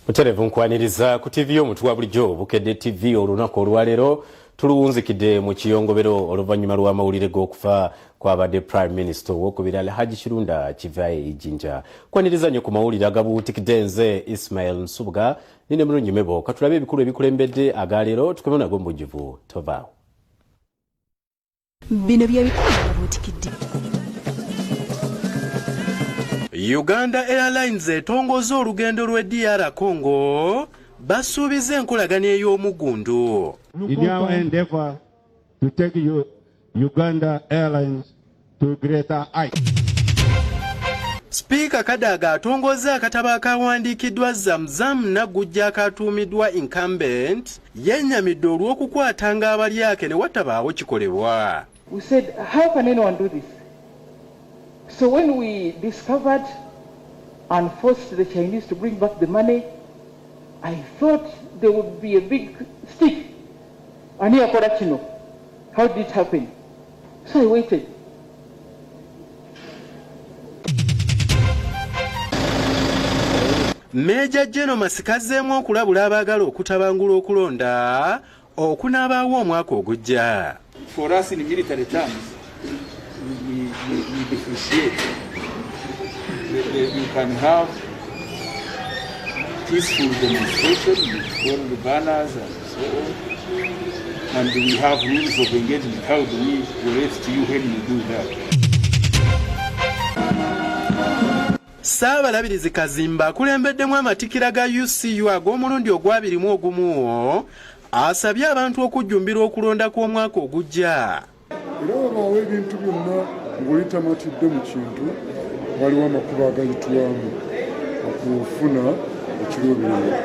Muterevu nkwaniriza ku TV y'omuntu wa bulijjo Bukedde TV. Olunaku olwaleero tuluwunzikidde mu kiyongobero oluvannyuma lw'amawulire g'okufa kwabadde Prime Minister owokubiri Alhaji Kirunda Kivaye Ijinja. Kwaniriza nnyo ku mawulire agabuutikidde, nze Ismail Nsubuga nine mulungi mebo. Katulabe ebikulu ebikulembedde agaleero tukome nago mu bujjuvu, tovaawo. Bino bye bikulu byabuutikidde. Uganda Airlines etongoza olugendo lw'e DR Congo, basuubiza enkolagana ey'omuggundu. In our endeavor to take Uganda Airlines to greater heights. Sipiika Kadaga atongozza akatabo akawandiikiddwa Zamzam Naggujja akatuumiddwa Incumbent, yennyamidde olw'okukwatanga abalyake ne watabaawo kikolebwa. We said, how can anyone do this? So when we discovered and forced the Chinese to bring back the money, I thought there would be a big stick. Ani yakola kino? How did it happen? So I waited. Meeja General Masika azzeemu okulabula abaagala okutabangula okulonda okunaabaawo omwaka ogujja. For us in military terms, we differentiate. You can have peaceful demonstration with all the banners and so on, and we have rules of engagement. How do we arrest you when you do that? Ssaabalabirizi Kazimba akulembeddemu amatikkira ga UCU ag'omulundi ogwabirimu ogumu asabye abantu okujjumbira okulonda kw'omwaka ogujja. Era wabaawo ebintu byonna ng'oli tamatidde mu kintu, waliwo amakubo agayitwamu okufuna ekiruubirirwa.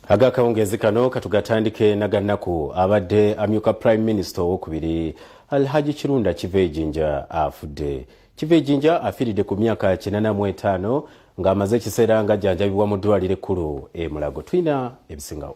Agakawungeezi kano katugatandike nagannaku. Abadde amyuka Prime Minister owokubiri Alhaji Kirunda Kivejinja afudde. Kivejinja afiiridde ku myaka 85 ng'amaze ekiseera nga ajjanjabibwa mu ddwaliro ekkulu e Mulago. Tulina ebisingawo.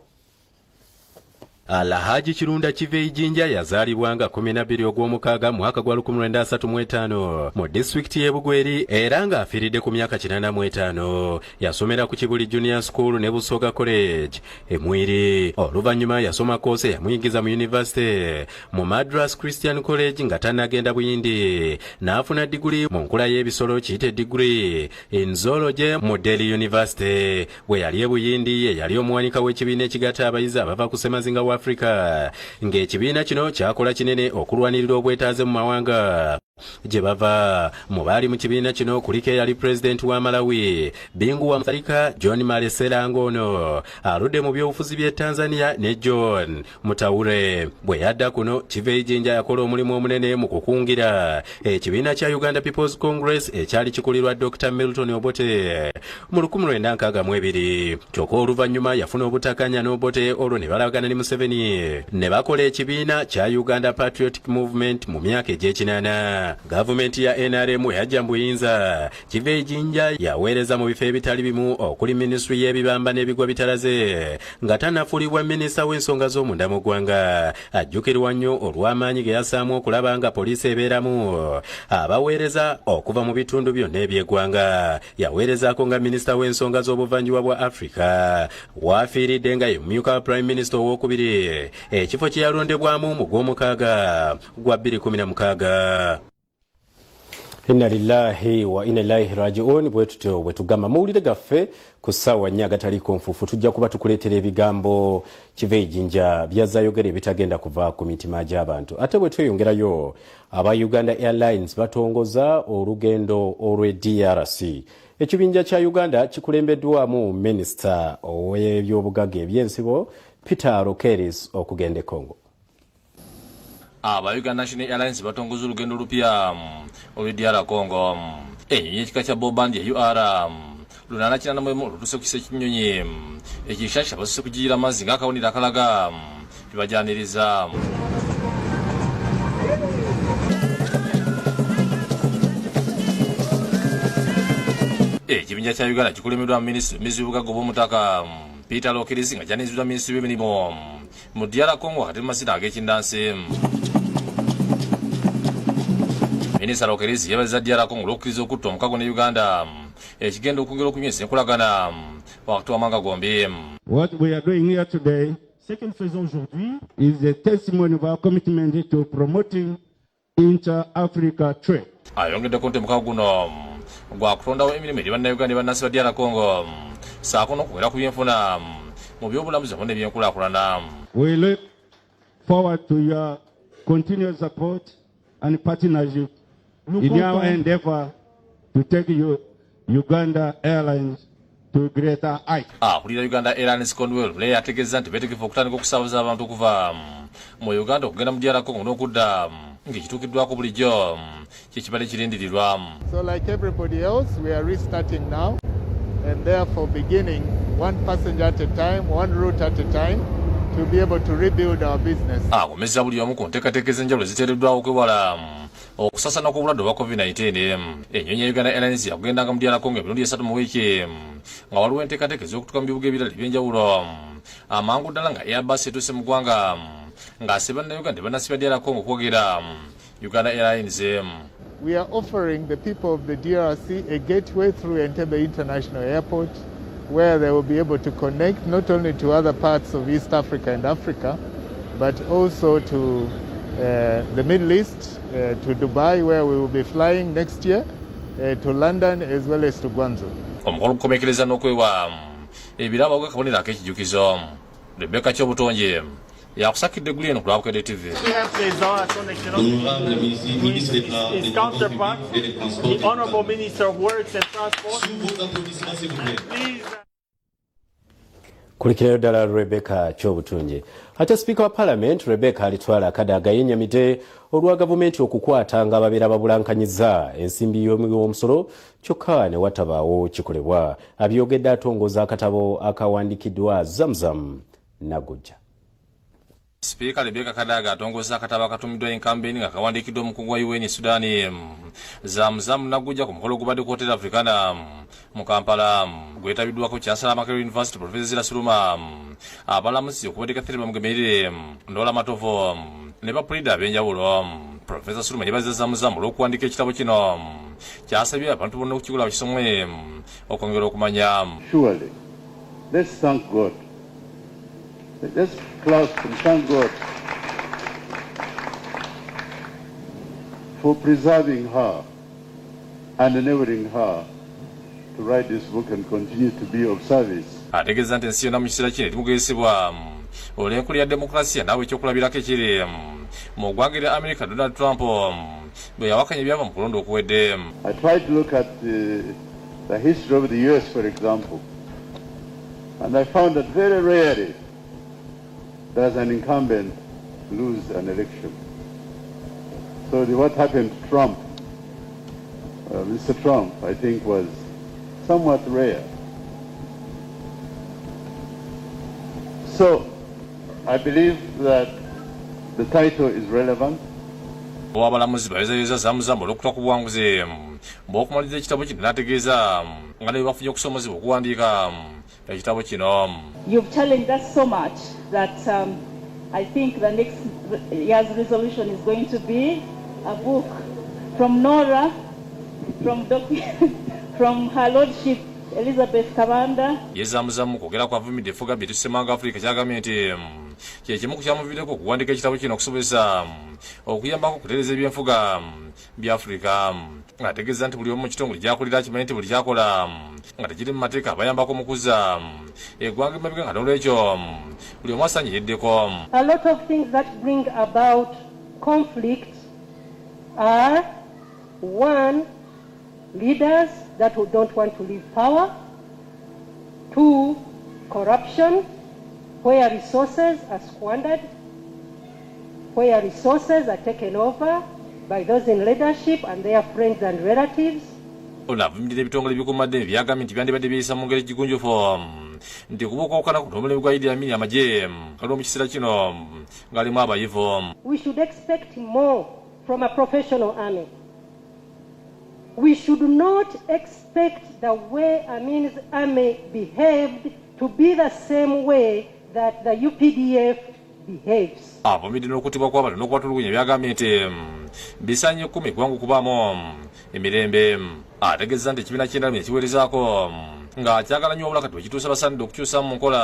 Alhaji Kirunda Kivejinja yazaalibwa nga 12 ogw'omukaaga mwaka gwa 1935 mu disitulikiti y'e Bugweri era ng'afiiridde ku myaka 85. Yasomera ku Kibuli Junior School ne Busoga College e Mwiri. Oluvannyuma yasoma koosi eyamuyingiza mu yunivasite mu Madras Christian College nga tannagenda Buyindi, n'afuna diguli mu nkula y'ebisolo kiyite degree in zoology mu Delhi University. Bwe yali e Buyindi ye yali omuwanika w'ekibiina ekigatta abayizi abava ku ssemazinga wa Afrika, ng'ekibiina kino kyakola kinene okulwanirira obwetaaze mu mawanga gye bava. Mu baali mu kibiina kino kuliko eyali pulezidenti wa Malawi Bingu wa Mutharika, John Malesela ng'ono aludde mu byobufuzi by'e Tanzania ne John Mutawure. Bwe yadda kuno, Kivejinja yakola omulimu omunene mu kukungira ekibiina kya Uganda People's Congress ekyali kikulirwa Dr Milton Obote mu 1962. Kyokka oluvannyuma yafuna obutakanya n'Obote, olwo ne balagana ne Museveni ne bakola ekibiina kya Uganda Patriotic Movement mu myaka egy'ekinaana. Gavumenti ya NRM yajja mu buyinza, Kivejinja yaweereza mu bifo ebitali bimu okuli minisitule y'ebibamba n'ebigwa bitalaze nga tannafuulibwa minisita w'ensonga z'omunda mu ggwanga. Ajjukirwa nnyo olw'amaanyi ge yassaamu okulaba nga poliisi ebeeramu abaweereza okuva mu bitundu byonna eby'eggwanga. Yaweerezaako nga minisita w'ensonga z'obuvanjuba bwa Afrika. Waafiiridde nga ye mumyuka wa Prime Minister owokubiri, ekifo kye yalondebwamu mu gw'omukaaga gwa 2016. Inna lillahi wa inna ilaihi rajiun. Bwe tutyo bwe tugamba mawulire gaffe ku ssaawa nnya agataliiko nfuufu, tujja kuba tukuleetera ebigambo Kivejinja byazayogera ebitagenda kuva ku mitima gy'abantu. Ate bwe tweyongerayo, aba Uganda Airlines batongoza olugendo olw'e DRC. Ekibinja kya Uganda kikulembeddwamu minisita ow'ebyobugagga ebyensibo Peter Lokeris okugenda e Congo. Aba Uganda National Airlines batongoza olugendo olupya olw'e DR Congo. Ennyonyi ekika kya Bombardier UR 881 olutuuse ku kisa ekinyonyi ekinshasha, basose kugiyira amazzi ng'akawuniro akalaga bibajyaniriza. Ekibinja kya Uganda kikulembeddwa minisitiri omumizi w'obugagga obw'omutaka Peter Lokeris nga kyaniziddwa minisitiri w'emirimu mu DR Congo wakati mu mazina ag'ekinnansi. Minisita Lokeris yeebazizza DR Congo olw'okukkiriza okutta omukago ne Uganda, ekigenda okwongera okunyweza enkolagana wakati w'amawanga gombi. What we are doing here today Ce que nous faisons aujourd'hui is a testimony of our commitment to promoting inter-Africa trade. Ayongeddeko nti omukago guno gwakutondawo emirimu eri Bannayuganda ne bannansi ba DR Congo, ssaako n'okwongera ku byenfuna mu byobulamuzi wamu n'ebyenkulaakulana. We look forward to your continued support and partnership Nous in our comptons endeavor to take Uganda Airlines to greater heights. Akulira Uganda Airlines Conwell Lule ategeeza nti beetegefu okutandika okusaabaza abantu okuva mu Uganda okugenda mu DR Congo n'okudda, ng'ekituukiddwako bulijjo kyekibadde kirindirirwa. So like everybody else, we are restarting now and therefore beginning one passenger at a time, one route at a time, to be able to rebuild our business. Agumizza buli omu ku nteekateeka ez'enjawulo eziteereddwawo okwewala okusaasaana kw'obulwadde obwa COVID-19. Ennyonyi ya Uganda Airlines yakugendanga mu DR Congo emirundi 3 mu wiiki, nga waliwo enteekateeka ez'okutuuka mu bibuga ebirala ebyenjawulo amangu ddala nga Airbus etuuse mu ggwanga, ng'asaba Bannayuganda ne bannansi ba DR Congo okwogera Uganda Airlines. We are offering the people of the DRC a gateway through Entebbe International Airport, where they will be able to connect not only to other parts of East Africa and Africa, but also to the Middle East, to Dubai, where we will be flying next year, to London, as well as to Guangzhou. Omukolo gukomekereza n'okwewa ebirabo ag'akabonero ak'ekijjukizo. Rebeka Kyobutonje yakusakidde eggulu eno ku lwa Bukedde TV. Honorable ministre His, his counterpart, the Honorable Minister of Works and Transport. Sous vos applaudissements, s'il vous plaît. Please. Kulikirayo ddala Rebecca Kyobutungi. Ate sipiika wa Parliament Rebecca Alitwala Kadaga yennyamidde olwa gavumenti okukwata nga ababeera babulankanyiza ensimbi y'omusolo, kyokka ne watabaawo kikolebwa. Abyogedde atongoza akatabo akawandiikiddwa Zamzam Nagujja. Sipiika Rebecca Kadaga atongoza akatabo akatumiddwa Incumbent nga kawandiikiddwa omukungu wa UN Sudan Zamzam Nagujja ku mukolo ogubadde ku Hotel Africana mu Kampala, gwetabiddwako Chancellor Makerere University Professor Ezra Suruma, abalamuzi okubadde Catherine Bamugemereire, Ndoola Matovu ne bapulida ab'enjawulo. Professor Suruma yebaziza Zamzam olw'okuwandiika ekitabo kino, kyasabye abantu bonna okukigula bakisomwe okwongera okumanya. Surely, let's thank God. Let's clap and thank God for preserving her and enabling her to write this book and continue to be of service. Ategeeza nti ensi yonna mu kiseera kino erimugezesebwa olw'enkola ya demokulasiya, naawe ekyokulabirako ekiri mu ggwanga erya Amerika, Donald Trump bwe yawakanya ebyava mu kulonda okuwedde. I tried to look at the history of the US, for example, and I found that very rarely does an incumbent lose an election. So what happened to Trump, Mr. Trump, I think was somewhat rare. So I believe that the title is relevant. Owabalamuzi bayozayoza Zamuzamu olw'okutuuka ku buwanguzi bw'okumaliriza ekitabo kino, n'ategeeza nga ne bwe bafunye okusoomozebwa okuwandiika ekitabo kino. You've challenged us so much that I think the next year's resolution is going to be a book from Nora, from Her Lordship Elizabeth Kabanda. Ye Zamuzamu kwogera kwavumidde effuga bye tusemanga Afirika, kyagambye nti kye kimu ku kyamuviireko okuwandiika ekitabo kino okusobozesa okuyambako okutereeza ebyenfuga bya Afirika, ng'ategeeza nti buli omu mu kitongole gyakulira akimanyi nti buli kyakola nga tekiri mu mateeka abayambako mu kuzza eggwanga emabega, nga n'olwekyo buli omu asaanye yeddeko. A lot of things that bring about conflict are, one, leaders that don't want to leave power, two, corruption, where resources are squandered, where resources are taken over by those in leadership and their friends and relatives. Ono avumirira ebitongole ebikuumaddembe byagambye nti byandibadde byeyisa mu ngeri gigunjufu, nti kuba okwawukana ku n'omulembe gwa Idi Amin, amagye galiwo mu kiseera kino ngalimu abayivu. We should expect more from a professional army. We should not expect the way Amin's army behaved to be the same way that the UPDF behaves. Avumiridde n'okuttibwa kw'abantu n'okubatulugunya byagambye nti bisaanye ekkumi eggwanga okubaamu emirembe. Ategeezezza nti ekibiina ky'endalamu yakiweerezaako nga kyagala nnyo, wabula kati bwekituusa basaanidde okukyusa mu nkola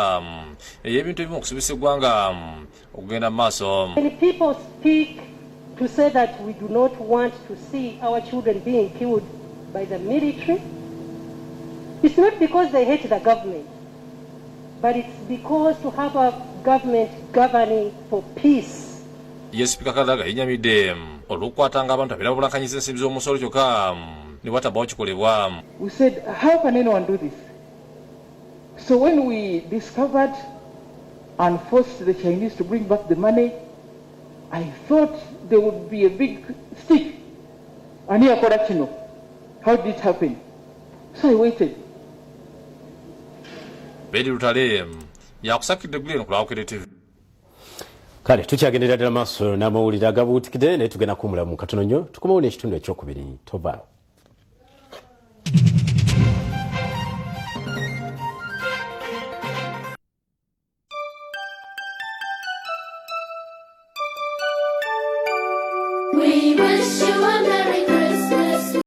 ey'ebintu ebimu okusobozesa eggwanga okugenda mu maaso. When people speak to say that we do not want to see our children being killed by the military, it's not because they hate the government, but it's because to have a government governing for peace. Ye Sipiika Kadaga yenyamidde olw'okukwatanga abantu abeera babulankanyisa ensimbi z'omusolo kyokka ne watabaawo kikolebwa. We said, how can anyone do this? So when we discovered and forced the Chinese to bring back the money, I thought there would be a big stick. Ani yakola kino? How did it happen? So I waited. Bedi Lutale yakusakidde eggulire ku lwa Bukedde TV. Kale tukyagendera ddala maaso n'amawulire agabuutikidde, naye tugenda kuwumulamu katono nnyo, tukomewo n'ekitundu ekyokubiri. Tovaawo. We wish you a